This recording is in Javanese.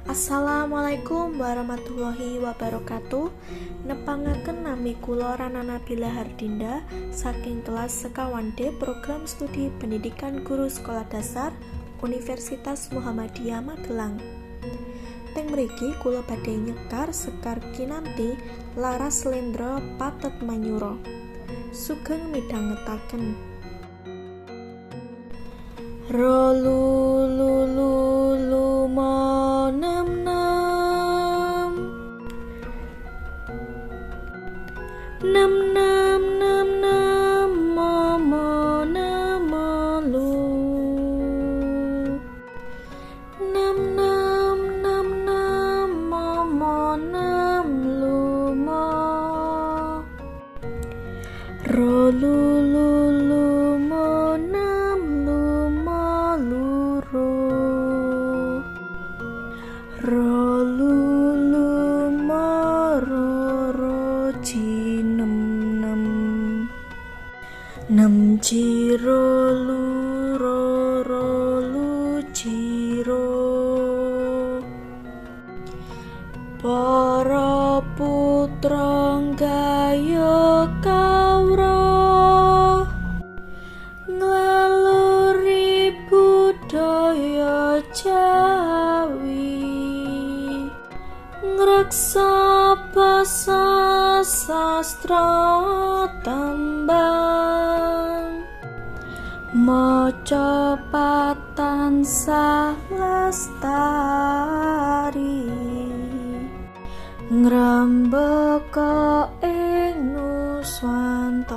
Assalamualaikum warahmatullahi wabarakatuh. Nepangaken nami kula Rana Nabila Hardinda saking kelas sekawan D Program Studi Pendidikan Guru Sekolah Dasar Universitas Muhammadiyah Magelang. Teng mriki kula badhe nyekar Sekar Kinanti laras Slendra Patet Manyura. Sugeng midhangetaken. Ro lu lu lu lu mo nem nem, nem nem nem nem mo mo nem mo lu, nem nem nem nem mo mo nem lu mo, ro lu lu lu mo nem lu mo lu ro, ro lu lu mo ro ro ji nem nem, nem ji ro lu ro ro lu ji ro. Para putra nggayuh kawruh ngleluri budaya Jawi, ngreksa basa sastra tembang, maca tansah lestari, ngrembaka ing nuswantara.